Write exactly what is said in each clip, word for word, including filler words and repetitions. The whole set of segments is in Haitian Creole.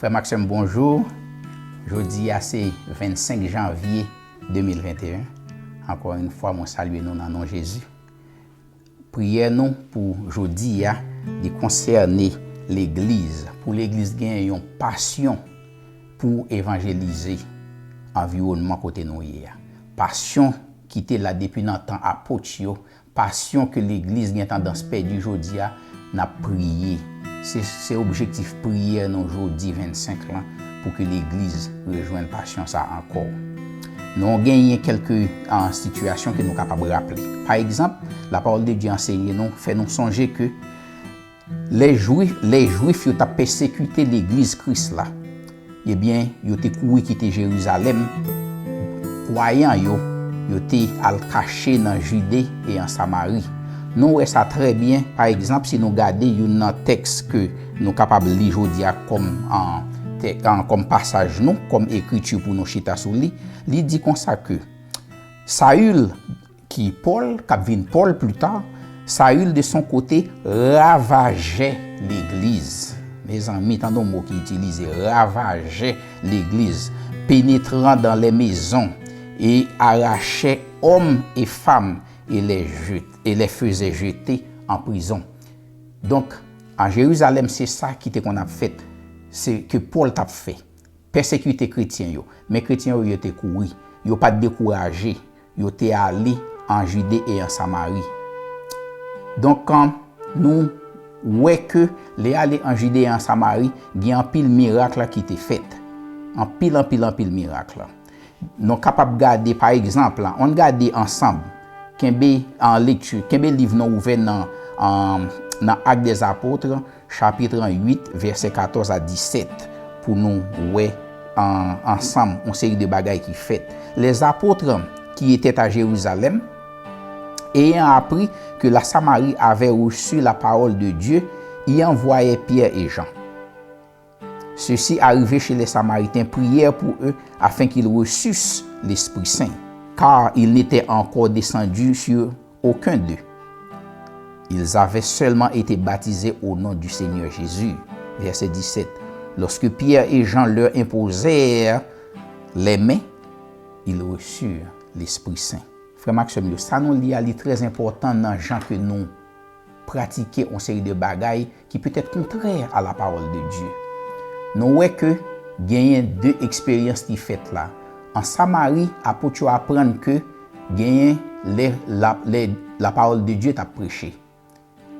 Frè m ak sè m, bonjou. Jodi a se vennsenk janvye de mil venteyen. Ankò yon fwa, mwen salye nou nan non Jezi. Priyè nou pou jodi a, li konsène legliz. Pou legliz gen yon pasyon pou evanjelize anviwònman kote nou ye a. Pasyon ki te la depi nan tan apot yo, pasyon ke legliz gen tandans pèdi jodi a, n ap priye. Se, se objektif priyè nou jodi vennsenk lan, pou ke legliz rejwenn pasyon sa ankò. Nou genyen kèlke, ah, sitiyasyon ke nou kapab raple. Pa egzanp, lapawòl de Dye ansenye nou, fè nou sonje ke lè Jwif, lè Jwif yo t ap pèsekite legliz Kris la, ebyen, yo te kouri kite Jerizalèm, kwayan yo, yo te al kache nan Jide e an Samari. Nou wè sa trè byen, pa egzanp, si nou gade youn nan tèks ke nou kapab li jodi a kòm, an, tè-, an, kòm pasaj nou, kòm ekriti pou nou chita sou li, li di konsa ke Sayil, ki Pòl, k ap vin Pòl pli ta, Sayil, de son kote, ravajè legliz. Mezanmi, tande yon mo ki itilize, ravajè legliz, pénétrant dans les maisons et arrachait hommes et femmes et les jet-, et les faisait jeter en prison. Donk, an Jerizalèm, se sa ki te konn ap fèt, se ke Pòl t ap fè. Pèsekite kretyen yo. Men kretyen yo, yo te kouri. Yo pa t dekouraje. Yo te ale an Jide e an Samari. Donk, an, nou wè ke lè y ale an Jide e an Samari, gen anpil mirak la ki te fèt. Anpil, anpil, anpil mirak la. Nou kapab gade, pa egzanp, la, ann gade ansanm. Kenbe an lekti, kenbe liv nou ouvè nan, an, nan Actes des Apôtres, chapit uit, vèsè katòz a disèt, pou nou wè an, ansanm yon seri de bagay ki fèt. Les apôtres qui étaient à Jérusalem, ayant appris que la Samarie avait reçu la parole de Dieu, y envoyaient Pierre et Jean. Ceux-ci, arrivés chez les Samaritains, prièrent pour eux afin qu'ils reçussent l'Esprit Saint, car il n'était encore descendu sur aucun d'eux. Ils avaient seulement été baptisés au nom du Seigneur Jésus. Verset dix-sept. Lorsque Pierre et Jean leur imposèrent les mains, ils reçurent l'Esprit Saint. Frè m ak sè m yo, sa nou li a, li trè enpòtan nan jan ke nou pratike yon seri de bagay ki petèt kontrè a la parole de Dieu. Nou wè ke genyen de eksperyans ki fèt la. An Samari, apot yo aprann ke genyen lè la, lè la parole de Dieu t ap preche.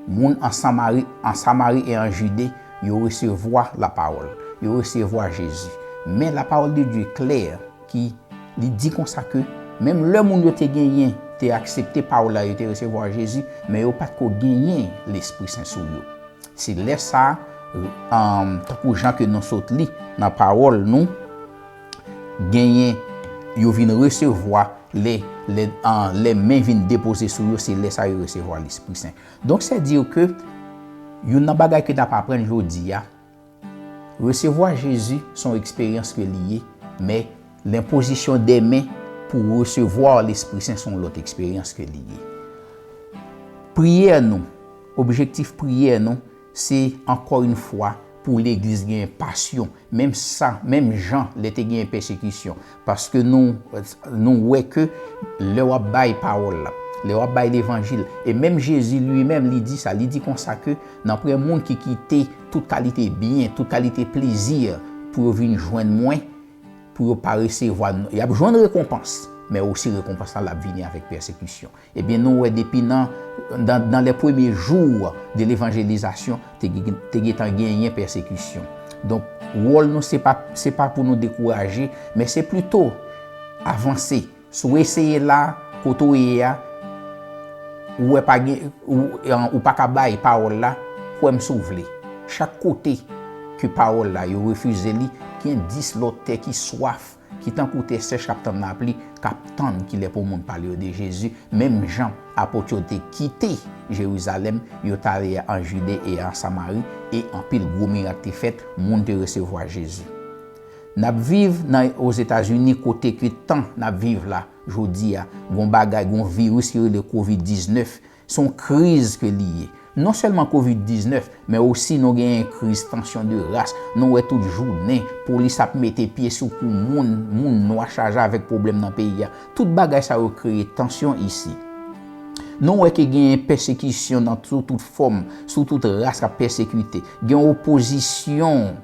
Moun an Samari, an Samari e an Jide, yo resevwa la parole, yo resevwa Jezi. Men la parole de Dieu klè ki li di konsa ke menm lè moun yo te genyen, te aksepte pawòl la, yo te resevwa Jezi, men yo pa t ko genyen Lespri Sen sou yo. Se lè sa a, um, tankou jan ke nou sot li nan pawòl nou, genyen, yo vin resevwa lè, lè, an, lè men vin depoze sou yo, se lè sa yo resevwa Lespri Sen. Donk, sètadi ke youn nan bagay ke n ap aprann jodi a, resevwa Jezi se yon eksperyans ke li ye, men lenpozisyon dè men pou resevwa Lespri Sen se yon lòt eksperyans ke li ye. Priyè nou, objektif priyè nou, se ankò yon fwa pou legliz gen pasyon, menm sa, menm jan lè te gen pèsekisyon. Paske nou, nou wè ke lè w ap bay pawòl la, lè w ap bay levanjil, e menm Jezi li menm li di sa, li di konsa ke nan prè moun ki kite tout kalite byen, tout kalite plezi pou yo vin jwenn mwen, pou yo pa resevwa, y ap jwenn rekonpans, men osi rekonpans la, l ap vini avèk pèsekisyon. Ebyen, nou wè depi nan, nan, nan les premiers jours de l'évangélisation, te, gen- te gentan genyen pèsekisyon. Donk, wòl nou, se pa, se pa pou nou dekouraje, men se plito avanse. Si w eseye la, kote w ye a, ou wè pa gen, ou, ou pa ka bay pawòl la, kwè m si w vle. Chak kote ke pawòl la, yo refize li, gen dis lòt tè ki swaf, ki tankou tè sèch k ap tann lapli, k ap tann kilè pou moun pale yo de Jezi, menm jan apot yo te kite Jerizalèm, yo t ale an Jide e an Samari, e anpil gwo mirak te fèt, moun te resevwa Jezi. N ap viv nan Ozetazini kote ke tan n ap viv la, jodi a, gon bagay, gon viris ki rele kovid diznèf, se yon kriz ke li ye. Non sèlman kovid diznèf, men osi nou genyen kriz tansyon de ras. Nou wè tout jounen, polis ap mete pye sou kou moun, moun nwa chaje avèk pwoblèm nan peyi a. Tout bagay sa yo kreye tansyon isi. Nou wè ke genyen pèsekisyon nan tout, tout fòm, sou tout ras k ap pèsekite. Gen opozisyon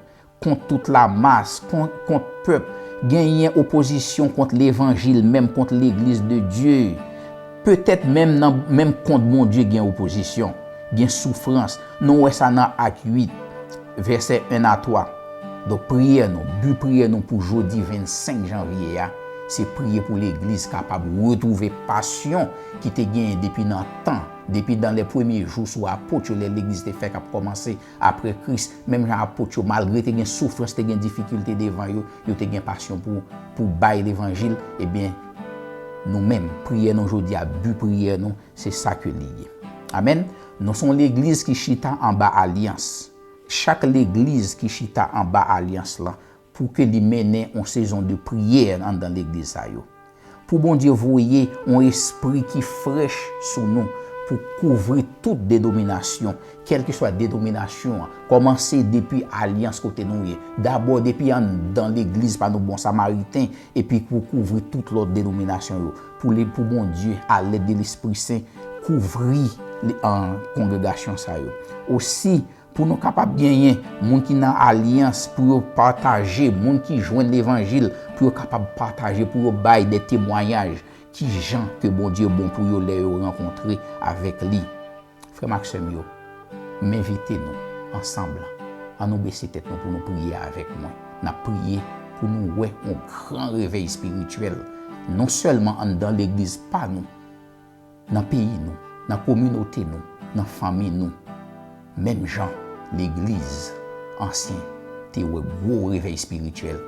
kont tout lamas, kont, kont pèp. Genyen opozisyon kont levanjil, menm kont legliz de Dye. Petèt menm nan, menm kont Bondye gen opozisyon, gen soufrans. Nou wè sa nan Ak uit, vèsè en a twa. Donk, priyè nou, bi priyè nou pou jodi vennsenk janvye a, se priye pou legliz kapab retwouve pasyon ki te genyen depi nan tan, depi dan lè premye jou sou apot yo, lè legliz te fèk ap kòmanse apre Kris. Menm jan apot yo, malgre te gen soufrans, te gen difikilte devan yo, yo te gen pasyon pou, pou bay levanjil, ebyen, nou menm, priyè nou jodi a, bi priyè nou, se sa ke li ye. Amèn. Nou se yon legliz ki chita anba alyans. Chak legliz ki chita anba alyans lan, pou ke li mennen yon sezon de priyè anndan legliz sa yo. Pou Bondye voye yon espri ki frèch sou nou, pou kouvri tout denominasyon, kèlkeswa denominasyon an, kòmanse depi alyans kote nou ye. Dabò depi anndan legliz pa nou, Bon Samariten, epi pou kouvri tout lòt denominasyon yo. Pou li, pou Bondye, alèd de Lespri Sen, kouvri li, an, kongregasyon sa yo. Osi, pou nou kapab genyen moun ki nan alyans, pou yo pataje, moun ki jwenn levanjil, pou yo kapab pataje, pou yo bay de temwayaj ki jan ke Bondye bon pou yo lè yo rankontre avèk li. Frè m ak sè m yo, m envite nou, ansanm, ann nou bese tèt nou pou nou priye avèk mwen. N ap priye pou nou wè yon gran revèy espirityèl, non sèlman anndan legliz pa nou, nan peyi nou, nan kominote nou, nan fanmi nou, menm jan legliz ansyen te wè gwo revèy espirityèl.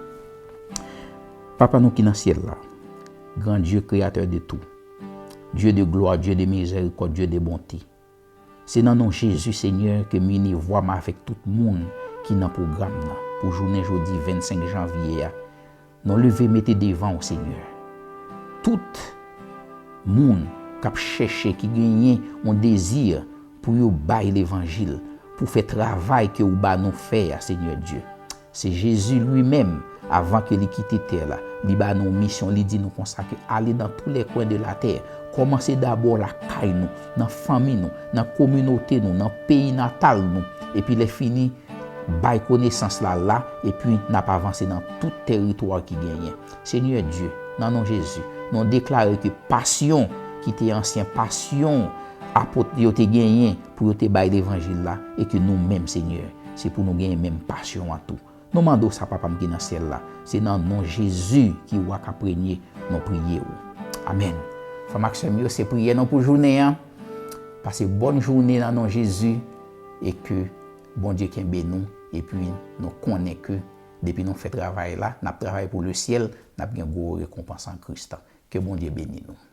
Papa nou ki nan syèl la, gran Dye, kreyatè de tou, Dye de glwa, Dye de mizèrikòd, Dye de bonte, se nan non Jezi, Senyè, ke m ini vwa m avèk tout moun ki nan pwogram nan pou jounen jodi vennsenk janvye a. Nou leve mete devan w, Senyè, tout moun k ap chèche, ki genyen yon dezi pou yo bay levanjil, pou fè travay ke ou ba nou fè a, Senyè Dye. Se Jezi li menm, avan ke li kite tè la, li ba nou yon misyon, li di nou konsa ke ale dans tous les coins de la terre, kòmanse dabò lakay nou, nan fanmi nou, nan kominote nou, nan peyi natal nou, epi lè fini, bay konesans la la, epi n ap avanse nan tout teritwa ki genyen. Senyè Dye, nan non Jezi, nou deklare ke pasyon ki te ansyen pasyon apot yo te genyen pou yo te bay levanjil la, e ke nou menm, Senyè, se pou nou genyen menm pasyon an tou. Nou mande w sa, Papa m ki nan syèl la. Se nan non Jezi ki wa k ap renye, nou priye w. Amèn. Frè m ak sè m yo, se priyè nou pou jounen an. Pase bòn jounen nan non Jezi, e ke Bondye kenbe nou, epi nou konnen ke depi nou fè travay la, n ap travay pou lesyèl, n ap gen gwo rekonpans an Kris. Ke Bondye beni nou.